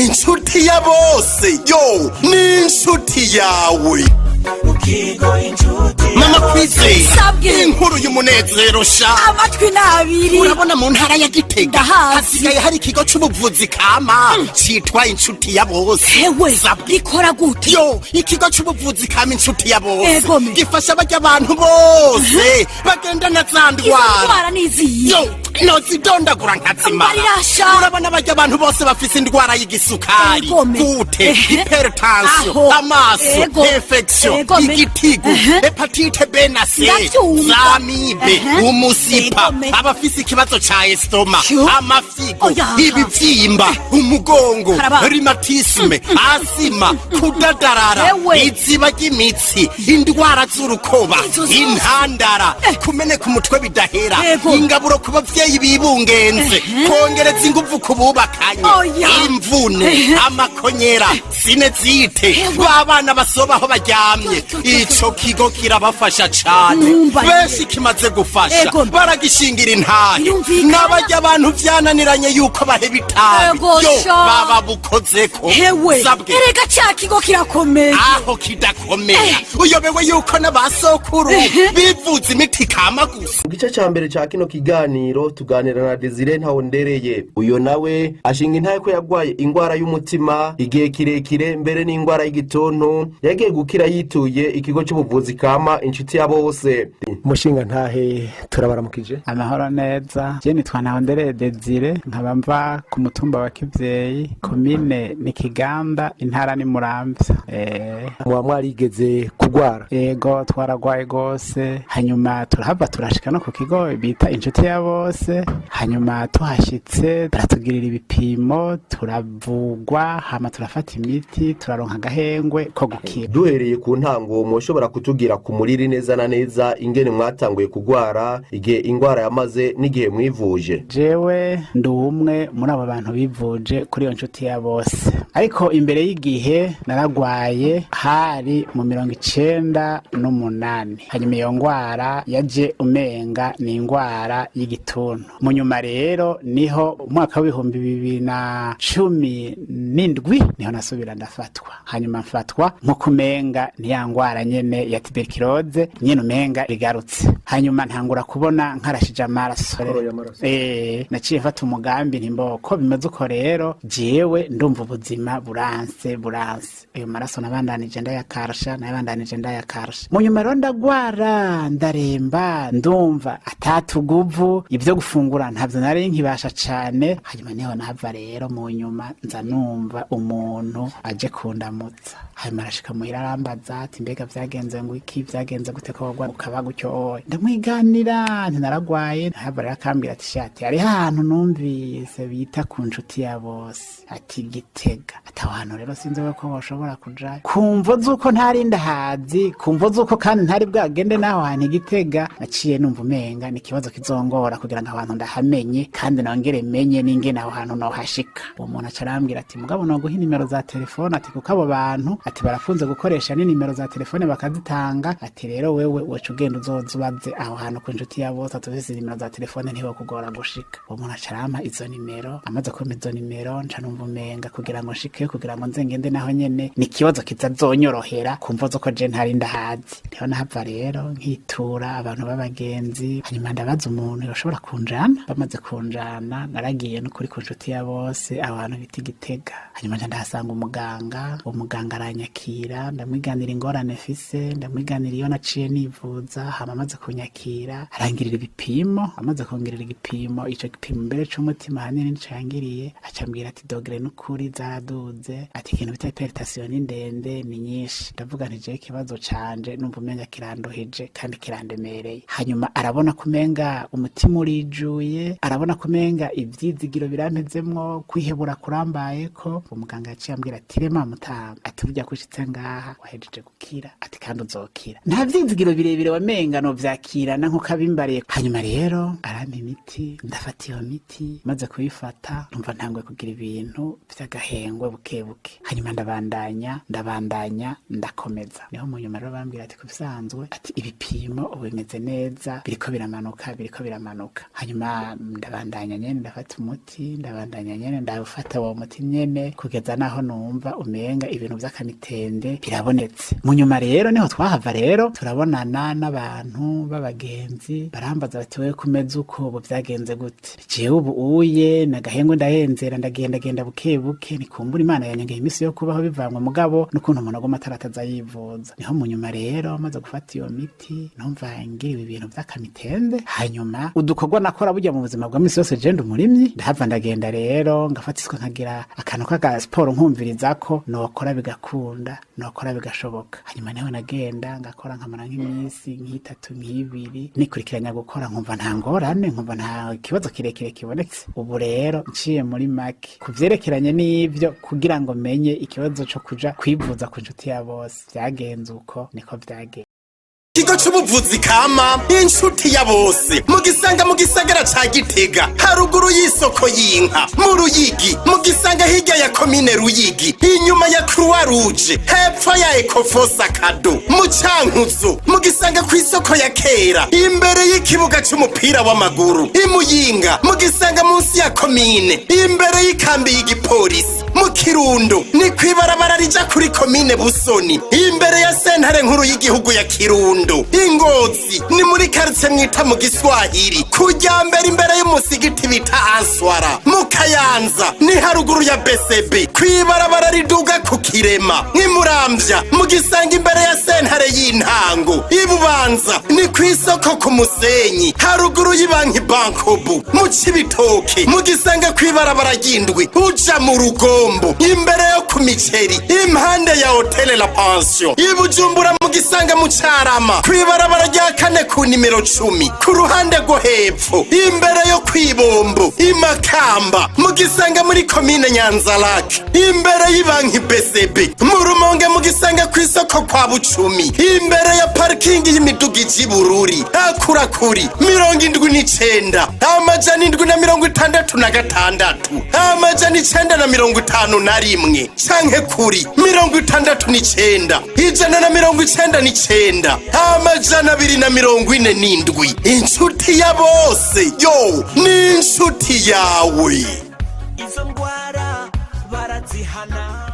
Inshuti ya bose yo ni inshuti yawe. Mama Kwizera. Sabwe. Inkuru y'umunezero sha. Amatwi n'abiri. Urabona mu ntara ya Gitega Ndahazi. hasigaye hari ikigo c'ubuvuzi kama citwa Inshuti ya Bose. Hewe. Sabwe. Gikora gute? Yo, ikigo c'ubuvuzi kama Inshuti ya Bose gifasha barya abantu bose bagendana za Izo ndwara. ndwara n'iziyi? Yo, nozidondagura nkazimara. Mbarirasha. Urabona barya abantu bose bafise indwara y'igisukari, goutte, hypertension, amaso, infection, igitigu, hépatite B na C, Ndavyumva. z'amibe, umusipa, abafise ikibazo ca estomac, amafyigo, ibivyimba, umugongo, rhumatisme, asima, kudadarara, iziba ry'imitsi, indwara z'urukoba, Izo zose. intandara, kumeneka umutwe bidahera, ingaburo ku bavyeyi bibungenze, kongereza inguvu ku bubakanye, imvune, amakonyera, sinusite, b'abana basoba aho baryamye. Yo, yo, yo, yo. Ico kigo kirabafasha cane. Numva. Benshi kimaze gufasha baragishingira intahe. Birumvikana. N'abarya abantu vyananiranye yuko baheba itabi, yo, baba bukozeko. Hewe. Sabwe. Erega ca kigo kirakomeye. Aho kidakomera, uyobewe yuko n'abasokuru bivuza imiti kama gusa? Mu gice ca mbere ca kino kiganiro tuganira na Desire Ntawondereye. Uyo nawe ashinga intahe ko yagwaye ingwara y'umutima igihe kirekire, mbere n'ingwara y'igituntu. Yagiye gukira yituye ikigo c'ubuvuzi kama Inshuti ya Bose. Umushinga ntahe, turabaramukije. Amahoro neza. Je nitwa Ntahondereye Desire, nkaba mva ku mutumba wa Kivyeyi, komine ni Kiganda, intara ni Muramvya. Muba mwarigeze kugwara? Yego, twaragwaye gose. Hanyuma turahava turashika no ku kigo bita Inshuti ya Bose. Hanyuma tuhashitse baratugirira ibipimo, turavugwa, hama turafata imiti, turaronka agahengwe ko gukira. Duhereye ku ntango, mwoshobora kutubwira ku muriri neza na neza ingene mwatanguye kugwara, igihe ingwara yamaze n'igihe mwivuje? Jewe ndi umwe muri abo bantu bivuje kuri iyo Nshuti ya Bose, ariko imbere y'igihe naragwaye hari mu 98. Hanyuma iyo ngwara yaje umenga ni ingwara y'igituntu. Mu nyuma rero niho umwaka w'2017 niho nasubira ndafatwa. Hanyuma mfatwa nko kumenga ni ya ngwara nyene ya tuberculose nyene, umenga igarutse. Hanyuma ntangura kubona nkarashije amaraso. Koroye amaraso. Naciye mfata umugambi nti mboko bimeze uko rero, jewe ndumva ubuzima buranse buranse. Ayo maraso nabandanije ndayakarsha, nabandanije ndayakarsha. Mu nyuma rero ndagwara, ndaremba, ndumva atatuguvu, ibyo gufungura ntabyo nari nkibasha cane. Hanyuma niho nahava rero mu nyuma nza numva umuntu aje kundamutsa. Hanyuma arashika muhira, arambaza ati: "Mbega vyagenze ngo iki? Vyagenze gute ko wagwa ukaba gutyo?" Oye, ndamwiganira nti naragwaye. Hava rero akambwira ati: "Shati, hariho ahantu numvise bita ku Nshuti ya Bose," ati "Gitega," ati "aho hantu rero sinzi ko boshobora kujayo." Ku mvo z'uko ntari ndahazi, ku mvo z'uko kandi ntari bwagende n'aho hantu i Gitega, naciye numva umenga ni ikibazo kizongora kugira ngo aho hantu ndahamenye, kandi nongere menye n'ingene aho hantu nohashika. Uwo muntu aca arambwira ati: "Mugabo noguha inimero za telefone," ati "kuko abo bantu," ati "barakunze gukoresha n'inimero za telefone bakazitanga," ati "rero wewe woca ugenda uzoza ubaze aho hantu ku Nshuti ya Bose, ati ufise inimero za telefone ntibokugora gushika." Uwo muntu aca arampa izo nimero. Amaze kumpa izo nimero, nca numva umenga kugira ngo nshikeyo, kugira ngo nze ngende naho nyene ni ikibazo kitazonyorohera ku mvo z'uko je ntari ndahazi. Niho nahava rero nkitura abantu b'abagenzi, hanyuma ndabaza umuntu yoshobora kunjana. Bamaze kunjana, naragiye n'ukuri ku Nshuti ya Bose aho hantu bita Igitega. Hanyuma nca ndahasanga umuganga. Uwo muganga aranyakira, ndamwiganira ingorane mfise, ndamwiganira iyo naciye nivuza. Hama amaze kunyakira arangirira ibipimo. Amaze kungirira igipimo, ico gipimo mbere c'umutima ahanini nico yangiriye, acambwira ati: "Degré n'ukuri zaraduze," ati "ikintu bita hypertension ni ndende, ni nyinshi." Ndavuga nti: "Jewe ikibazo canje numva umenga kiranduhije kandi kirandemereye." Hanyuma arabona kumenga umutima urijuye, arabona kumenga ivyizigiro birampezemwo, kwihebura kurambayeko. Umuganga yaciye ambwira ati: "Rema mutama," ati "burya kushitse ngaha wahejeje gukira," ati "kandi uzokira." Nta vyizigiro birebire wamenga no vyakirana nkuko abimbariye. Hanyuma rero arampa imiti, ndafata iyo miti. Maze kuyifata numva ntanguye kugira ibintu vy'agahengwe buke buke. Hanyuma ndabandanya, ndabandanya, ndakomeza. Niho mu nyuma rero bambwira ati: "Kubisanzwe," ati "ibipimo ubu bimeze neza, biriko biramanuka, biriko biramanuka." Hanyuma ndabandanya nyene ndafata umuti, ndabandanya nyene ndafata uwo muti nyene kugeza naho numva umenga ibintu vy'akamitende birabonetse. Mu nyuma rero niho twahava rero turabonana n'abantu b'abagenzi, barambaza bati: "Wewe kumeze uko, ubu vyagenze gute?" Jewe ubu uye nagahengwe, ndahenzera, ndagendagenda buke buke, nikumbura Imana yanyongeye iminsi yo kubaho bivanywe mugabo n'ukuntu umuntu aguma atarataza yivuza. Niho mu nyuma rero maze gufata iyo miti numva ngiriwe ibintu vy'akamitende. Hanyuma udukorwa nakora burya mu buzima bwa misi yose, je ndi umurimyi, ndahava ndagenda rero ngafata isuka, nkagira akantu k'aga siporo, nkumviriza ko nokora bigakunda, nokora bigashoboka. Hanyuma niho nagenda ngakora, nkamara nk'iminsi nk'itatu, nk'ibiri nikurikiranya gukora, nkumva nta ngorane, nkumva nta kibazo kirekire kibonetse. Ubu rero nciye muri make ku vyerekeranye n'ivyo, kugira ngo menye ikibazo co kuja kwivuza ku Nshuti ya Bose, vyagenze uko niko vyagenze. Ikigo c'ubuvuzi kama Inshuti ya Bose mugisanga mu gisagara ca Gitega, haruguru y'isoko y'inka mu Ruyigi, mugisanga hirya ya komine Ruyigi, inyuma ya Croix Rouge, hepfo ya Ecofosa Kado. Mu Cankuzo mugisanga kw'isoko ya kera, imbere y'ikibuga c'umupira w'amaguru. Imuyinga mugisanga munsi ya komine, imbere y'ikambi y'igipolisi. Mu Kirundo ni kw'ibarabara rija kuri komine Busoni, imbere ya sentare nkuru y'igihugu ya Kirundo. Ingozi ni muri karitsiye mwita mu Giswahili, kujya mbere imbere y'umusigiti bita Answara. Mu Kayanza ni haruguru ya BCB, kw'ibarabara riduga ku Kirema. Nk'imuramvya mu gisanga imbere ya sentare y'intango. Ibubanza ni kw'isoko ku Musenyi, haruguru y'ibanki Bankobu. Mu Cibitoke mu gisanga kw'ibarabara ry'indwi uja mu Rugombo, imbere yo ku miceri, impande ya Hôtel La Pension. Ibujumbura mu gisanga mu Carama, kw'ibarabara rya kane ku nimero 10, ku ruhande rwo hepfo, imbere yo kw'ibombo. Imakamba mu gisanga muri komine Nyanzarake, imbere y'ibanki BCB. Mu Rumonge mu gisanga kw'isoko kwa Bucumi, imbere ya parikingi y'imiduga ija Ibururi. Akurakuri 79 766 951 canke kuri 69 199 247. Inshuti ya Bose yo ni inshuti yawe. Izo ndwara barazihana.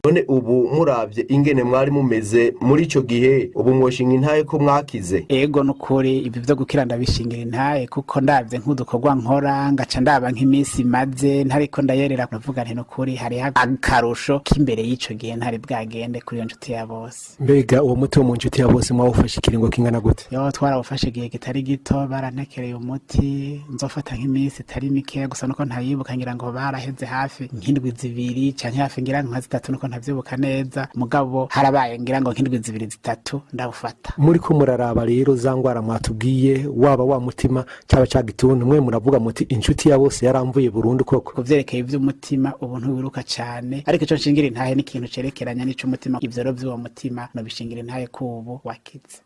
None ubu muravye ingene mwari mumeze muri ico gihe, ubu mwoshinga intahe ko mwakize? Ego, nukuri ibi vyo gukira ndabishingira intahe, kuko ndavye nk'udukorwa nkora, ngaca ndaba nk'iminsi maze ntariko ndayerera, ndavuga nti nukuri hariho akarusho k'imbere y'ico gihe ntari bwagende kuri iyo Nshuti ya Bose. Mbega uwo muti wo mu Nshuti ya Bose mwawufashe ikiringo kingana gute? Yo, twarawufashe igihe kitari gito. Barantekereye umuti nzofata nk'iminsi itari mikeya, gusa nuko ntayibuka, ngira ngo baraheze hafi nk'indwi 2 canke hafi ngira ngo nka 3, nuko ntavyibuka neza, mugabo harabaye ngira ngo nk'indwi 2, 3 ndawufata. Muri ko muraraba rero za ngwara mwatubwiye, waba wa mutima cyaba ca gituntu, mwe muravuga muti: "Inshuti ya Bose yaramvuye burundu koko"? Ku vyerekeye ivy'umutima, ubu ntiwiruka cane, ariko ico nshingira intahe n'ikintu cerekeranya n'ic'umutima. Ivyo rero vy'uwo mutima nobishingira intahe ko ubu wakize.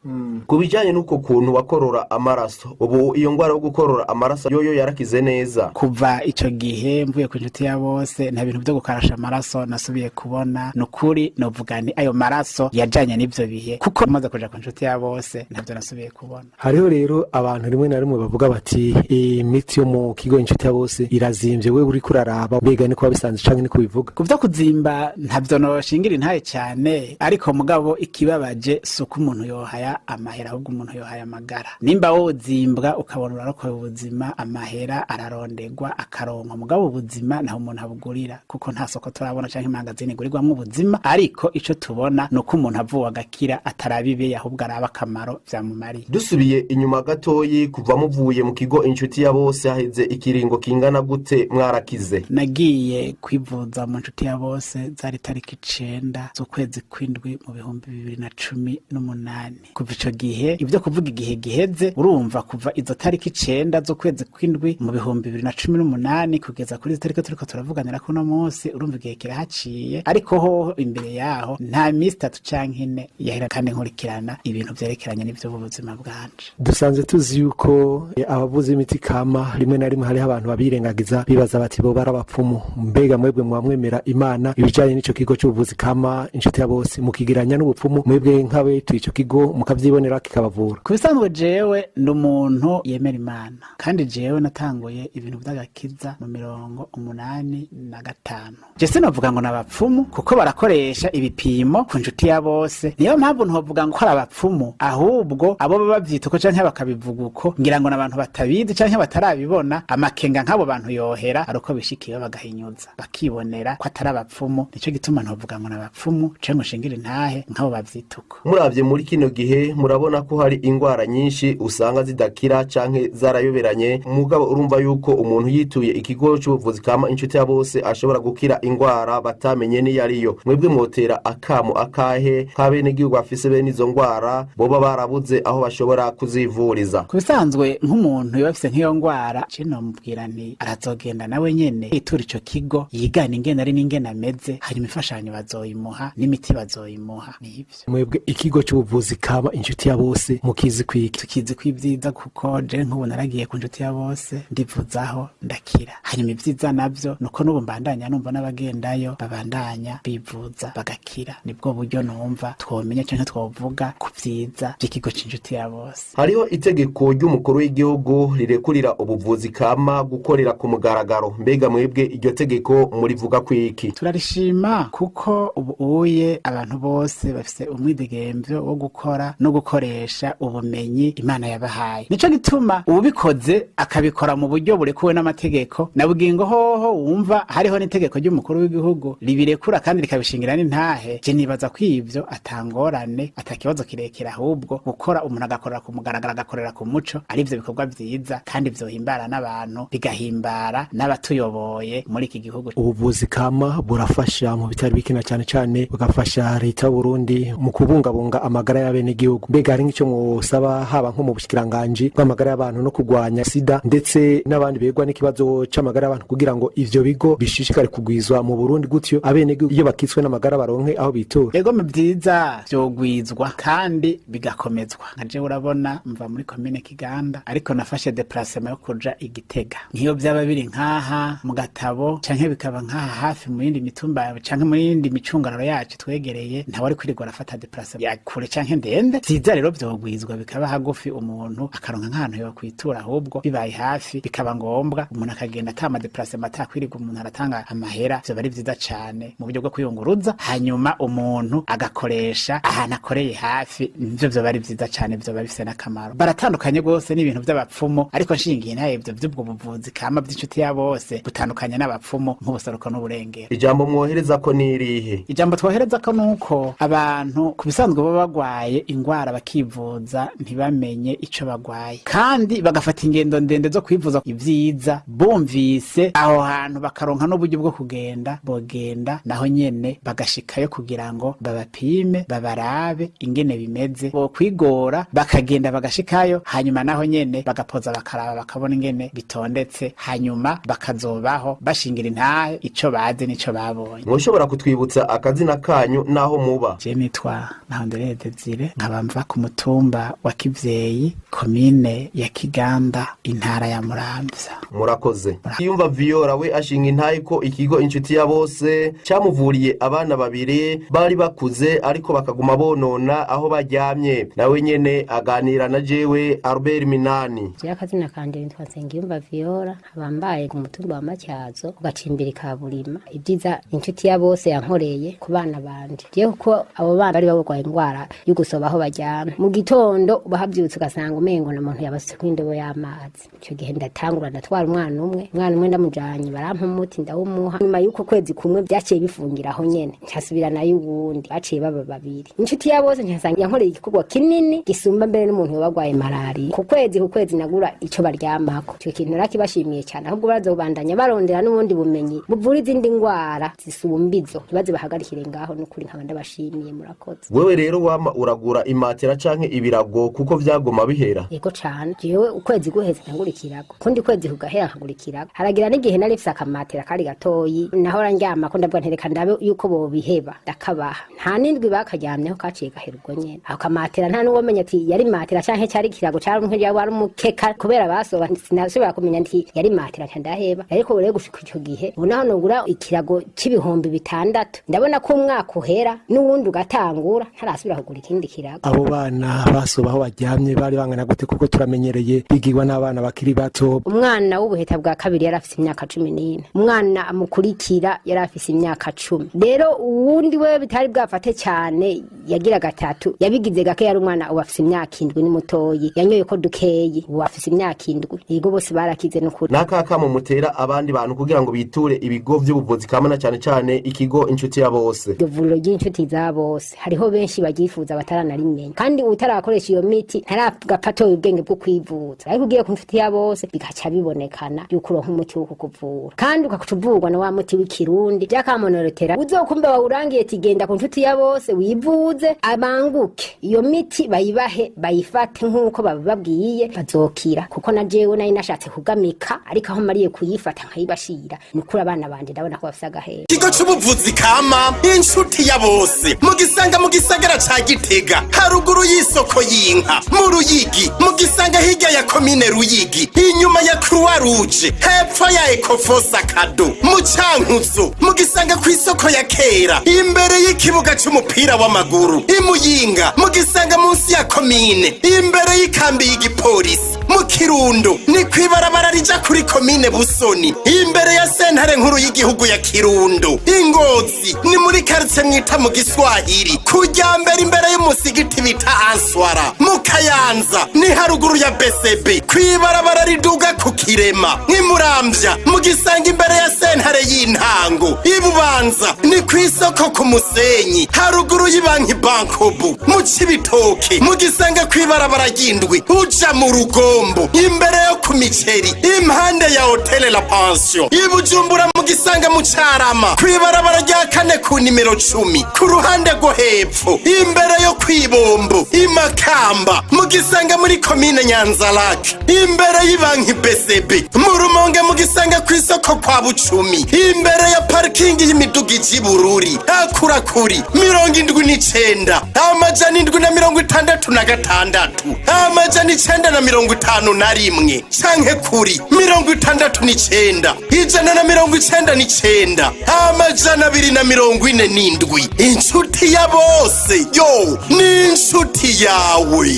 Ku bijanye n'uko kuntu wakorora amaraso, ubu iyo ngwara yo gukorora amaraso yoyo yarakize neza? Kuva ico gihe mvuye ku Nshuti ya Bose, nta bintu vyo gukarasha amaraso nasubiye kubona. Nukuri novuga nti ayo maraso yajanye n'ivyo bihe, kuko maze kuja ku Nshuti ya Bose ntavyo nasubiye kubona. Hariho rero abantu rimwe na rimwe bavuga bati: "Imiti yo mu kigo Inshuti ya Bose irazimvye." Wewe uriko uraraba, mbega niko wabisanze canke niko bivuga? Ku vyo kuzimba ntavyo noshingira intahe cane, ariko mugabo ikibabaje si uko umuntu yohaya amahera, ahubwo umuntu yohaya amagara. Nimba wozimbwa ukabona urarokoye ubuzima, amahera ararondegwa akaronkwa, mugabo ubuzima ntaho umuntu abugurira, kuko nta soko turabona canke imangazini igurirwamwo ubuzima. Ariko ico tubona ni uko umuntu avuwe agakira ataraba ibeye, ahubwo araba akamaro vyamumariye. Dusubiye inyuma gatoyi, kuva muvuye mu kigo Inshuti ya Bose haheze ikiringo kingana gute mwarakize? Nagiye kwivuza mu Nshuti ya Bose zari tariki 9 z'ukwezi kw'indwi mu 2018. Kuva ico gihe, ibyo kuvuga igihe giheze, urumva kuva izo tariki 9 z'ukwezi kw'indwi mu 2018 kugeza kuri izo tariki turiko turavuganira kuno munsi, urumva igihe kirahaciye, ariko Ariko hoho imbere yaho nta minsi 3 canke 4 yahera kandi nkurikirana ibintu vyerekeranye n'ivyo buzima bwanje. Dusanzwe tuzi yuko abavuzi b'imiti kama rimwe na rimwe hariho abantu babirengagiza, bibaza bati bo barabapfumu. Mbega mwebwe mwamwemera Imana, ibijanye n'ico kigo c'ubuvuzi kama Inshuti ya Bose mukigiranya n'ubupfumu, mwebwe nk'abetuye ico kigo mukavyibonera kikabavura? Ku bisanzwe jewe ndi umuntu yemera Imana, kandi jewe natanguye ibintu vy'agakiza mu 85. Je sinovuga ngo n'abapfumu, kuko barakoresha ibipimo ku Nshuti ya Bose. Niyo mpamvu ntovuga ngo ari abapfumu, ahubwo abo baba bavyita uko canke bakabivuga uko, ngira ngo n'abantu batabizi canke batarabibona. Amakenga nk'abo bantu yohera ari uko bishikiye bagahinyuza, bakibonera ko atari abapfumu. Nico gituma ntovuga ngo n'abapfumu canke ngo nshingire intahe nk'abo bavyita uko. Muravye muri kino gihe, murabona ko hari ingwara nyinshi usanga zidakira canke zarayoberanye. Mugabo urumva yuko umuntu yituye ikigo c'ubuvuzi kama Inshuti ya Bose ashobora gukira ingwara batamenye niyo ariyo. Mwebwe mwotera akamo akahe k'abenegihugu bafise bene izo ngwara boba barabuze aho bashobora kuzivuriza? Ku bisanzwe, nk'umuntu yoba afise nk'iyo ngwara, je nomubwira nti arazogenda nawe nyene yitura ico kigo, yigana ingene ari n'ingene ameze, hanyuma imfashanyo bazoyimuha n'imiti bazoyimuha. Nivyo. Mwebwe ikigo c'ubuvuzi kama Inshuti ya Bose mukizi kwiki? Tukizi ko ibyiza, kuko je nk'ubu naragiye ku Nshuti ya Bose, ndivuzaho ndakira. Hanyuma ibyiza navyo nuko n'ubu mbandanya numva n'abagendayo babandanya bivuza bagakira. Nibwo buryo numva twomenya canke twovuga ku vyiza vy'ikigo c'Inshuti ya Bose. Hariho itegeko ry'umukuru w'igihugu rirekurira ubuvuzi kama gukorera ku mugaragaro. Mbega mwebwe iryo tegeko murivuga kwiki? Turarishima, kuko ubu uye abantu bose bafise umwidegemvyo wo gukora no gukoresha ubumenyi Imana yabahaye. Nico gituma uwubikoze akabikora mu buryo burekuwe n'amategeko, na bugingo hoho wumva hariho n'itegeko ry'umukuru w'igihugu ribirekura kandi rikabishingira n'intahe, je nibaza ko ivyo atangorane, atakibazo kirekire, ahubwo gukora umuntu agakorera ku mugaragaro, agakorera ku muco, ari ivyo bikorwa vyiza kandi vyohimbara n'abantu, bigahimbara n'abatuyoboye muri iki gihugu. Ubuvuzi kama burafasha mu bitari bikina, cyane cyane bugafasha leta y'Uburundi mu kubungabunga amagara y'abenegihugu. Mbega hari nk'icyo mwosaba, haba nko mu bushikiranganji bw'amagara y'abantu no kurwanya sida, ndetse n'abandi begwa n'ikibazo c'amagara y'abantu, kugira ngo ivyo bigo bishishikare kugwizwa mu Burundi, gutyo abenegihugu iyo bakitswe n'amagara baronke aho bitura? Ego, mu byiza vyogwizwa kandi bigakomezwa. Nka jewe urabona mva muri komine Kiganda, ariko nafashe déplacement yo kuja Igitega. Nk'iyo vyaba biri nkaha mu Gatabo canke bikaba nkaha hafi mu yindi mitumba canke mu yindi micungararo yacu twegereye, ntawe ari kwirirwa arafata déplacement ya kure canke ndende. Vyiza rero vyogwizwa bikaba hagufi, umuntu akaronka nk'ahantu yo kwitura. Ahubwo bibaye hafi, bikaba ngombwa umuntu akagenda ata ma déplacement, atakwirirwa umuntu aratanga amahera, vyoba ari vyiza cane mu buryo bwo kwiyunguruza. Hanyuma umuntu agakoresha ahantu akoreye hafi, nivyo vyoba ari vyiza cane, vyoba bifise n'akamaro. Baratandukanye rwose n'ibintu vy'abapfumu, ariko nshingiye ntaye ivyo vy'ubwo buvuzi kama vy'Inshuti ya Bose butandukanye n'abapfumu nk'ubuseruko n'uburengero. Ijambo mwohereza ko nirihe? Ijambo twohereza ko nuko abantu ku bisanzwe baba bagwaye ingwara bakivuza ntibamenye ico bagwaye, kandi bagafata ingendo ndende zo kwivuza. Ivyiza bumvise aho hantu bakaronka n'uburyo bwo kugenda, bogenda naho nyene bagashikayo kugira ngo babapime, babarabe ingene bimeze. Bokwigora bakagenda bagashikayo, hanyuma naho nyene bagapoza, bakaraba, bakabona ingene bitondetse, hanyuma bakazobaho bashingira intahe ico bazi n'ico babonye. Mwoshobora kutwibutsa akazina kanyu n'aho muba? Je nitwa Ntahondereye Desire, nkaba mva ku mutumba wa Kivyeyi, komine ya Kiganda, intara ya Muramvya. Murakoze. Yumva Viyora we ashinga intahe ko ikigo Inshuti ya Bose camuvuriye abana babiri bari bakuze, ariko bakaguma bonona aho baryamye. Nawe nyene aganira na jewe Albert Minani. Jewe akazina kanje nitwa Nsengiyumva Viola, nkaba mbaye ku mutumba wa Matyazo, ku gacimbiri ka Burima. Ibyiza Inshuti ya Bose yankoreye ku bana banje, jewe kuko abo bana bari barwaye indwara yo gusoba aho baryamye, mu gitondo bahabyutse ugasanga umengo na muntu yabasutse indobo y'amazi. Ico gihe ndatangura ndatwara umwana umwe. Umwana umwe ndamujanye, barampa umuti, ndawumuha. Nyuma y'uko kwezi kumwe byaciye bifungira aho nyene, ncasubira nayo uwundi, baciye baba babiri. Inshuti ya Bose ncasanga yankoreye igikorwa kinini gisumba mbere n'umuntu yoba agwaye malariya. Ku kwezi ku kwezi nagura ico baryamako. Ico kintu narakibashimiye cyane. Ahubwo barazobandanya barondera n'ubundi bumenyi buvura izindi ngwara zisumba izo, ntibaze bahagarikire ngaho. N'ukuri nkaba ndabashimiye, murakoze. Wewe rero wama uragura imatera canke ibirago kuko vyaguma bihera? Yego cane. Jewe ukwezi guheze nkagura ikirago, kundi kwezi kugahera nkagura ikirago. Haragira n'igihe nari mfise akamatera kari gatoyi nahora ndyamako, ndavuga nti reka. ndabe yuko bobiheba, ndakabaha. Nta n'indwi bakaryamyeho, kaciye gahera ubwo nyene. Ako kamatera nta n'uwomenya ati yari matera canke cari ikirago, cari wari umukeka, kubera basoba sinashobora kumenya nti yari matera, nca ndaheba. Ariko rero gushika ico gihe, ubu naho nogura ikirago c'6000, ndabona ko umwaka uhera n'uwundi ugatangura ntarasubira kugura ikindi kirago. Abo bana basoba aho baryamye bari bangana gute? Kuko turamenyereye bigirwa n'abana bakiri bato. Umwana w'ubuheta bwa kabiri yari afise imyaka 14, umwana amukurikira yari afise imyaka 10. Rero uwundi we bitari bwafate cyane yagira gatatu, yabigize gake, yari umwana ubu afise imyaka 7, ni mutoyi, yanyoye ko dukeyi, ubu afise imyaka 7. Yego, bose barakize n'ukuri. N'akakamo mutera abandi bantu kugira ngo biture ibigo vy'ubuvuzi kama na cane cane ikigo Inshuti ya Bose? Iryo vuriro ry'Inshuti za Bose hariho benshi baryifuza bataranarimenye, kandi utarakoresha iyo miti ntaragapfa atoye ubwenge bwo kwivuza. Ariko ugiye ku Nshuti ya Bose bigaca bibonekana yuko uronka umuti wo kukuvura, kandi ugaca uvurwa na wa muti w'ikirundi byakamonorotera. Uzokumva bawurangiye ati genda ku Nshuti ya Bose wivuze, abanguke iyo miti bayibahe, bayifate nk'uko babibabwiye, bazokira. Kuko na jewe nari nashatse kugamika, ariko aho mariye kuyifata nkayibashira, ni ukuri abana banje ndabona ko bafise agahera. Ikigo c'ubuvuzi kama Inshuti ya Bose mugisanga mu gisagara ca Gitega, haruguru y'isoko y'inka. Mu Ruyigi mugisanga hirya ya komine Ruyigi, inyuma ya Croix Rouge, hepfo ya Ecofosa Kado. Mu Cankuzo mugisanga kw'isoko ya kera, imbere y'ikibuga c'umupira w'amaguru. Imuyinga mugisanga munsi ya komine, imbere y'ikambi y'igipolisi. Mu Kirundo ni kw'ibarabara rija kuri komine Busoni, imbere ya sentare nkuru y'igihugu ya Kirundo. Ingozi ni muri karitsiye mwita mu Giswahili, kujya mbere imbere y'umusigiti bita Answara. Mu Kayanza ni haruguru ya BCB, kw'ibarabara riduga ku Kirema. Nk'imuramvya mu gisanga imbere ya sentare y'intango. Ibubanza ni kw'isoko ku Musenyi, haruguru y'ibanki Bankobu. Mu Cibitoke mu gisanga kw'ibarabara ry'indwi uja mu Rugombo, imbere yo ku miceri, impande ya Hotele La Pension. Ibujumbura mu gisanga mu Carama, kw'ibarabara rya kane ku nimero 10, ku ruhande rwo hepfo, imbere yo kw'ibombo. Imakamba mu gisanga muri komine Nyanzarake, imbere y'ibanki BCB. Mu Rumonge mu gisanga kw'isoko kwa Bucumi, imbere ya parikingi y'imiduga ija Ibururi. Akurakuri 79 766 951 canke kuri 69 199 247. Inshuti ya Bose yo ni inshuti yawe.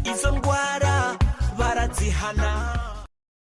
Izo ndwara barazihana.